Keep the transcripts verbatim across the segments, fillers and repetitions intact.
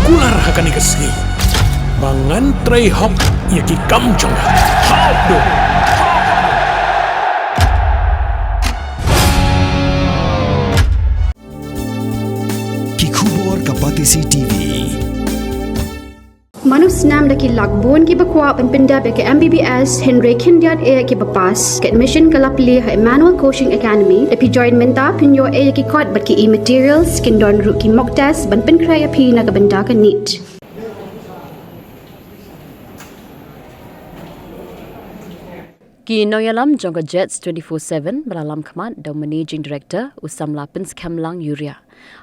Kular ha kane ka sngi ba ngan trei hok ïa ki kam jong nga. Hok do. Ki khubor ka Batesi T V. Mano snam da ki lak bun kiba kwah ban pyndep ïa ka M B B S hynrei khyndiat eh kiba pass. Ka admission ka la plie ha Emmanuel Coaching Academy. Lada phi join mynta phin ïoh eh ïa ki kot bad ki e-materials, kin don ruh ki mock test ban pynkhreh ïa phi na ka bynta ka NEET. Ki nongïalam jong ka Jets twenty-four seven ba la lam khmat da u Managing Director u samla Pynskhem Lang Uriah.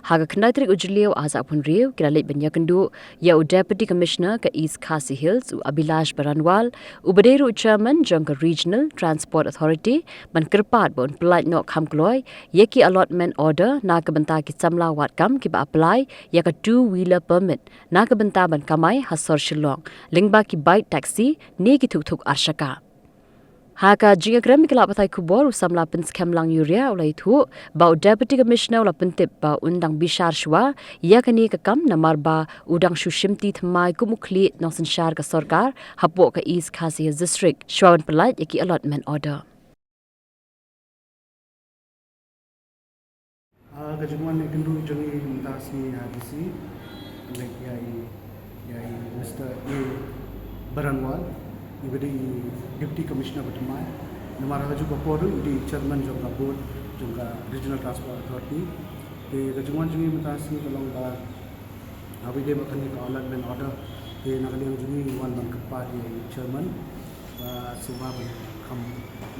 Ha ka khyndai tarik u Jylliew ar hajar arphew hynriew ki la leit ban ïakynduh ïa u Deputy Commissioner ka East Khasi Hills u Abhilash Baranwal, uba dei ruh Chairman jong ka Regional Transport Authority, ban kyrpad ba un pyllait noh kham kloi ïa ki allotment order na ka bynta ki samla wad kam kiba apply ïa ka two wheeler permit na ka bynta ban kamai ha sor Shillong, lyngba ki bike taxi ne ki tuk-tuk ar shaka. Ha ka jingïakren bad ki lad pathai khubor, u samla Pynskhem Lang Uriah u la ïathuh ba u Deputy Commissioner u la pyntip ba un dang bishar shuwa ïa kane ka kam namar ba u dang shu shimti thymmai kum u khlieh nongsynshar ka sorkar hapoh ka East Khasi Hills District shuwa ban pyllait ïa ki allotment order. Ah, ka jingwan ïakynduh jong ngi mynta ka sngi ha D C, leit ïa i, ïa i Mister A Baranwal, iba dei i Deputy Commissioner ba thymmai. Namar ha kajuh ka por ruh i dei i Chairman jong ka Board jong ka Regional Transport Authority. Te ka jingwan jong ngi mynta ka sngi ka long ba haba ïadei bad kane ka allotment order, te na ka liang jong ngi ngi wan ban kyrpad ïa i Chairman ba sngewbha ban kham,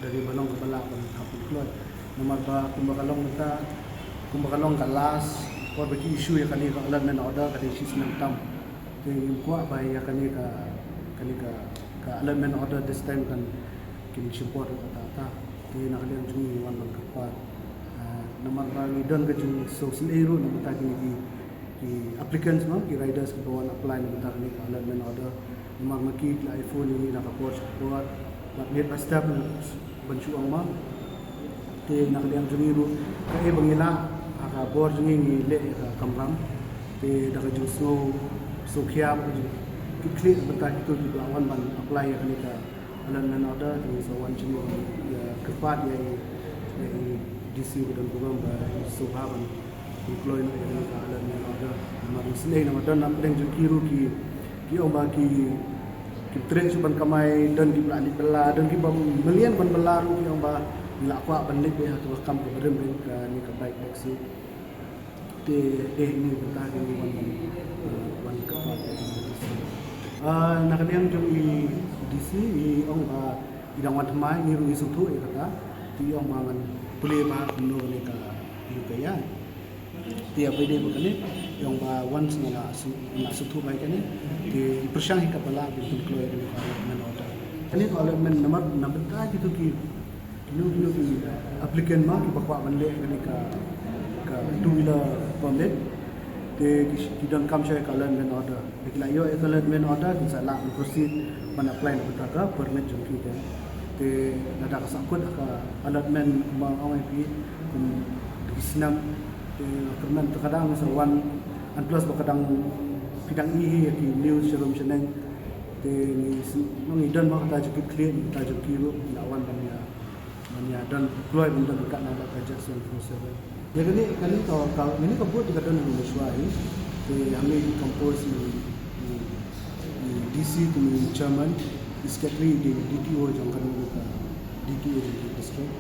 da dei ba long kaba lah ban kham pynkloi. Namar ba kumba ka long mynta, kumba ka long ka last por ba ki issue ïa kane ka allotment order ka dei shisnem tam. Te ngim kwah ba ïa kane ka, kane ka, ka allotment order this time kan, kin shim por kata kata. Te na ka liang jong ngi ngi wan ban kyrpad. Ah, namar ba ngi don ka jingsngewsynei ruh na ka bynta kine ki ki applicants, mo, ki riders kiba wan apply na ka bynta kane ka allotment order. Namar ma ki la ai phone ïa ngi na ka por sha ka por, bad miet bad step ban shu ong, mo. Te na ka liang jong ngi ruh kaei ba ngi lah ha ka bor jong ngi ngi leh ïa ka kamram. Te da ka jingsngew, sngewkhia bad ka jingkitkhlieh na ka bynta kito kiba wan ban apply ïa kane ka allotment order, te ngi sa wan jingmut, ïa, kyrpad ïa i, ïa i D C ba don burom ba sngewbha ban pynkloi noh ïa ka allotment order. Namar ngi sngew namar don na pdeng jong ki ruh ki, ki ong ba ki, kim treh shuh ban kamai, don kiba la leit bylla, don kiba mlien ban bylla ruh ki ong ba ngi la kwah ban leit beit ha kato ka kam kaba rim, kane ka bike taxi. Te dei ine i bynta ba ngi wan, wan kyrpad ïa i D C. Ah, na ka liang jong i D C i ong ba i dang wan thymmai, ngi ruh ngi sngewthuh ïa kata. Te i ong ba ngan pule ba kumno kane ka, kane ka ïa. Te haba ïadei bad kane i ong ba once nga la sngewthuh, nga la sngewthuh ba ïa kane, te i pyrshang hi katba lah ban pynkloi ïa kane ka allotment order. Kane ka allotment namar na bynta kito ki Kino kino ki applicant ma kiba kwah ban leh kane ka, ka two wheeler permit, te ki, ki donkam shuwa ïa ka allotment order. Te ki la ïoh ïa ka allotment order, kin sa lah ban proceed ban apply na ka bynta ka permit jong ki, te. Te lada ka sahkut ha ka allotment kumba ong ïa phi, kum ki snem, te kyrmen te ka dang sa wan, and plus ba ka dang, phi dang i hi ïa ki news sharum shaneng. Te ngi s-, ngi don ma kata jingkitkhlieh, kata jingkyrmen, ngi la wan ban ïa Ban ïa don kloi ban don kat nang ba ka Jets twenty-four seven. Ïa kane, kane ka, ka, kane ka board ka don ha Mawshwa hi. Te hangne ki compose i, i, i D C kum i chairman, i secretary, i D T O jong kane ka, D T O jong ka district.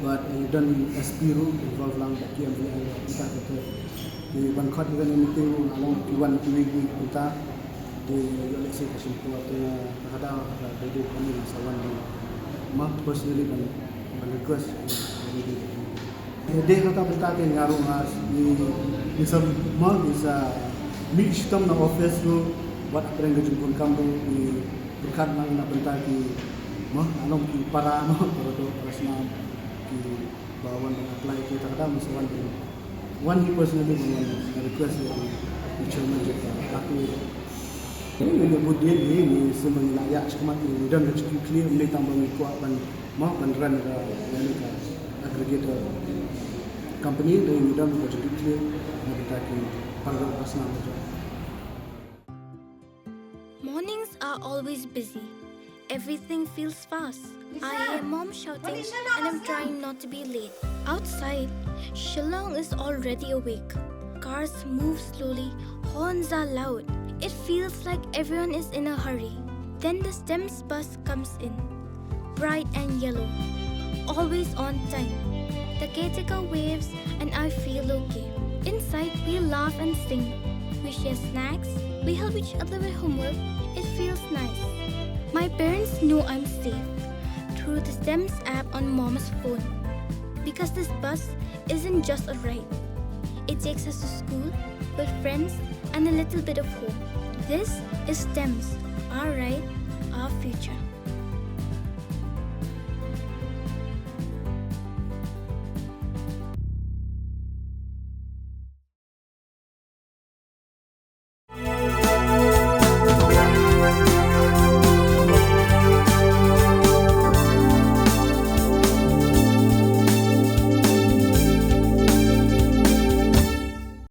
Bad i don i S P ruh involve lang bad ki M V I bad kita kita. Te ban khot ïa kane meeting ruh la long ki wan kiwei kiwei kita. Te ïoh lehse ka shim por te, kata ka dei dei kane ngi sa wan, ma personally ban, ban request. Te dei kata bynta te nga ruh nga ngi, ngi sa, ma ngi sa mih shitom na office ruh, wat hapdeng ka jingdonkam ruh ngi pyrkhat na, na bynta ki, ma, na long ki para, ma, para doh, para snam, ki ba wan ban apply, te kata kata ngi sa wan ban, wan hi personally ban wan request ïa i chairman jong ka party. Ngi ngi bud ïa ngi, ngi sngewbha ngi la ïaid shakhmat, ngi don ka jingkitkhlieh, ym dei tang ba ngi kwah ban, ma, ban run ka, ïa ka aggregator company, te ngi don ka jingkitkhlieh na bynta ki para doh para snam jong. are always busy. Everything feels fast. I hear mom shouting and I'm trying not to be late. Outside, Shillong is already awake. Cars move slowly, horns are loud. It feels like everyone is in a hurry. Then the STEMS bus comes in, bright and yellow, always on time. The caretaker waves and I feel okay. Inside, we laugh and sing. We share snacks. We help each other with homework. It feels nice. My parents know I'm safe through the STEMS app on mom's phone. Because this bus isn't just a ride. It takes us to school, with friends, and a little bit of hope. This is STEMS, our ride, our future.